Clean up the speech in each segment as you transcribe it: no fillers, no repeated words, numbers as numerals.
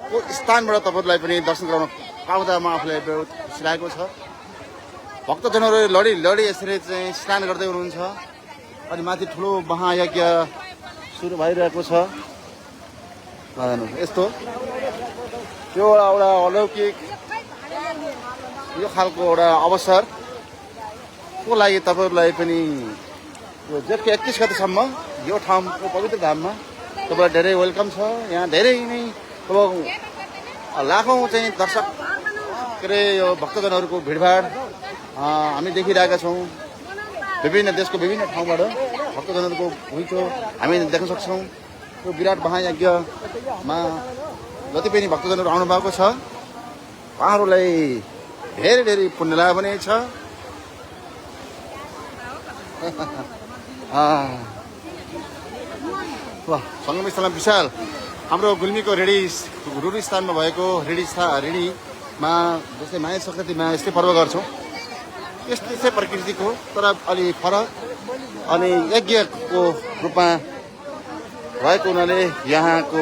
स्थानबाट तपाईँहरूलाई पनि दर्शन गराउन पाउँदा म आफूलाई बहुत खुसी लागेको छ। भक्तजनहरू लडी लडी यसरी चाहिँ स्नान गर्दै हुनुहुन्छ। अनि माथि ठुलो महायज्ञ सुरु भइरहेको छ। यस्तो त्यो एउटा अलौकिक यो खालको एउटा अवसरको लागि तपाईँहरूलाई पनि यो जेठको 31 गतेसम्म यो ठाउँको पवित्र धाममा तपाईँलाई धेरै वेलकम छ। यहाँ धेरै नै अब लाखौँ चाहिँ दर्शक के अरे यो भक्तजनहरूको भिडभाड हामी देखिरहेका छौँ। विभिन्न देशको विभिन्न ठाउँबाट भक्तजनहरूको घुइँचो हामी देख्न सक्छौँ। यो विराट महायज्ञमा जति पनि भक्तजनहरू आउनु भएको छ उहाँहरूलाई धेरै धेरै पुण्य लाभ पनि छ। सङ्गम स्थलमा विशाल हाम्रो गुल्मीको रुडी स्थानमा भएको रेडीमा जस्तै माया सङ्क्रान्तिमा यस्तै पर्व गर्छौँ। यस्तै प्रकृतिको तर अलि फरक अनि यज्ञको रूपमा रहेको हुनाले यहाँको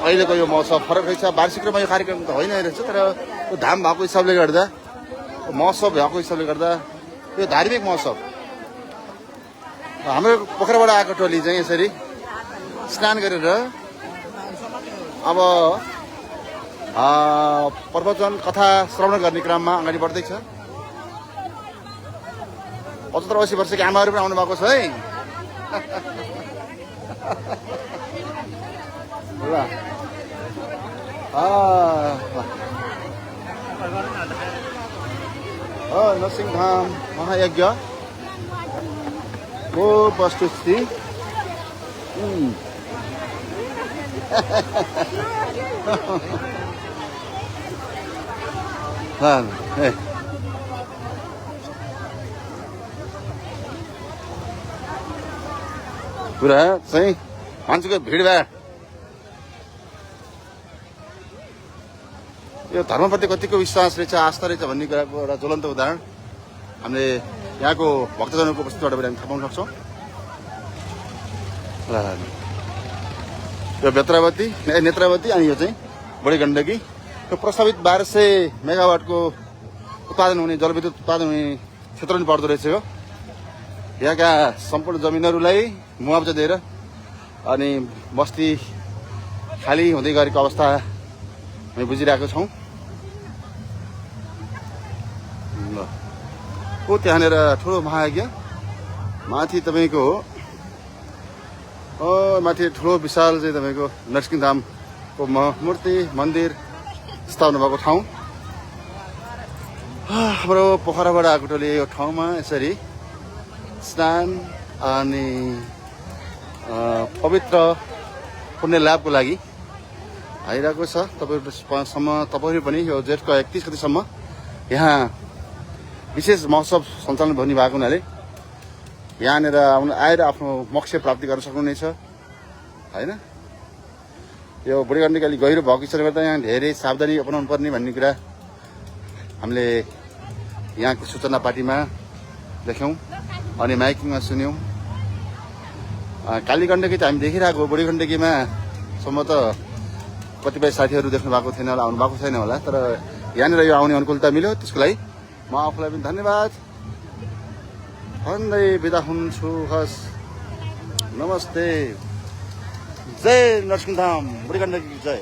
अहिलेको यो महोत्सव फरक रहेछ। वार्षिक रूपमा यो कार्यक्रम त होइन रहेछ, तर यो धाम भएको हिसाबले गर्दा महोत्सव भएको हिसाबले गर्दा यो धार्मिक महोत्सव हाम्रो पोखराबाट आएको टोली चाहिँ यसरी स्नान गरेर अब प्रवचन कथा श्रवण गर्ने क्रममा अगाडि बढ्दैछ। 75-80 वर्षकी आमाहरू पनि आउनु भएको छ है। नरसिंहधाम महायज्ञ को वस्तुस्थिति पुरा चाहिँ मान्छेको भिडभाड यो धर्मप्रति कतिको विश्वास रहेछ, आस्था रहेछ भन्ने कुराको एउटा ज्वलन्त उदाहरण हामीले यहाँको भक्तजनको उपस्थितिबाट पनि हामी थाहा पाउन सक्छौँ। यो नेत्रावती अनि यो चाहिँ बढी गण्डकी यो प्रस्तावित 1200 मेगावाटको उत्पादन हुने जलविद्युत उत्पादन हुने क्षेत्र पनि पर्दो रहेछ। यो यहाँका सम्पूर्ण जमिनहरूलाई मुआवजा दिएर अनि बस्ती खाली हुँदै गरेको अवस्था हामी बुझिरहेको छौँ। हो त्यहाँनिर ठुलो महायज्ञ माथि तपाईँको माथि ठुलो विशाल चाहिँ तपाईँको नरसिंहधामको मूर्ति मन्दिर स्थापना भएको ठाउँ। हाम्रो पोखराबाट आएको टोली यो ठाउँमा यसरी स्नान अनि पवित्र पुण्य लाभको लागि आइरहेको छ। तपाईँहरू पनि यो जेठको 31 गतिसम्म यहाँ विशेष महोत्सव सञ्चालन भन्ने भएको हुनाले यहाँनिर आएर आफ्नो मोक्ष प्राप्ति गर्न सक्नुहुनेछ होइन। यो बुढी गण्डकी अलिक गहिरो भएको हिसाबले गर्दा यहाँ धेरै सावधानी अपनाउनु पर्ने भन्ने कुरा हामीले यहाँको सूचना पार्टीमा देख्यौँ अनि माइकिङमा सुन्यौँ। काली गण्डकी त हामी देखिरहेको, बुढी गण्डकीमा सम्भवतः कतिपय साथीहरू देख्नु भएको थिएन होला, आउनु भएको छैन होला, तर यहाँनिर यो आउने अनुकूलता मिल्यो। त्यसको लागि म आफूलाई पनि धन्यवाद भन्दै बिदा हुन्छु। हस्, नमस्ते, जय नरसिंहधाम, बुढी गण्डकी जय।